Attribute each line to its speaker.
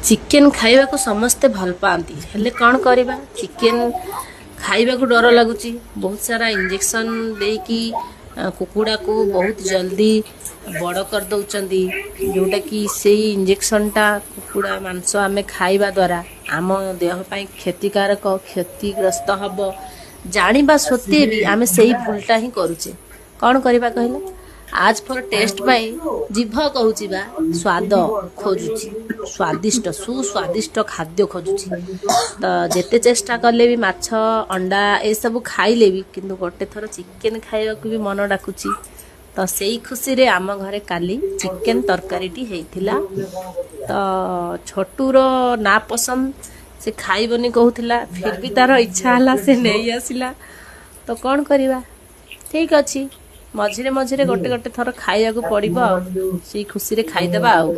Speaker 1: Chicken ଖାଇବାକୁ ସମସ୍ତେ ଭଲ ପାଆନ୍ତି, ହେଲେ କ'ଣ କରିବା, ଚିକେନ୍ ଖାଇବାକୁ ଡର ଲାଗୁଛି। ବହୁତ ସାରା ଇଞ୍ଜେକ୍ସନ୍ ଦେଇକି କୁକୁଡ଼ାକୁ ବହୁତ ଜଲ୍ଦି ବଡ଼ କରିଦେଉଛନ୍ତି, ଯେଉଁଟାକି ସେଇ ଇଞ୍ଜେକ୍ସନ୍ଟା କୁକୁଡ଼ା ମାଂସ ଆମେ ଖାଇବା ଦ୍ୱାରା ଆମ ଦେହ ପାଇଁ କ୍ଷତିକାରକ, କ୍ଷତିଗ୍ରସ୍ତ ହେବ। ଜାଣିବା ସତ୍ତ୍ୱେ ବି ଆମେ ସେଇ ଭୁଲଟା ହିଁ କରୁଛେ। କ'ଣ କରିବା କହିଲେ? ଆଜ୍ ଫର୍ ଟେଷ୍ଟ ପାଇଁ ଜିଭ କହୁଛି ବା ସ୍ୱାଦ ଖୋଜୁଛି, ସ୍ୱାଦିଷ୍ଟ ସୁସ୍ୱାଦିଷ୍ଟ ଖାଦ୍ୟ ଖୋଜୁଛି। ତ ଯେତେ ଚେଷ୍ଟା କଲେ ବି, ମାଛ, ଅଣ୍ଡା ଏସବୁ ଖାଇଲେ ବି, କିନ୍ତୁ ଗୋଟେ ଥର ଚିକେନ୍ ଖାଇବାକୁ ବି ମନ ଡାକୁଛି। ତ ସେଇ ଖୁସିରେ ଆମ ଘରେ କାଲି ଚିକେନ୍ ତରକାରୀଟି ହେଇଥିଲା। ତ ଛୋଟୁର ନା ପସନ୍ଦ, ସେ ଖାଇବନି କହୁଥିଲା, ଫିର୍ ବି ତାର ଇଚ୍ଛା ହେଲା, ସେ ନେଇ ଆସିଲା। ତ କ'ଣ କରିବା, ଠିକ୍ ଅଛି, ମଝିରେ ମଝିରେ ଗୋଟେ ଗୋଟେ ଥର ଖାଇବାକୁ ପଡ଼ିବ ଆଉ ସେଇ ଖୁସିରେ ଖାଇଦେବା ଆଉ।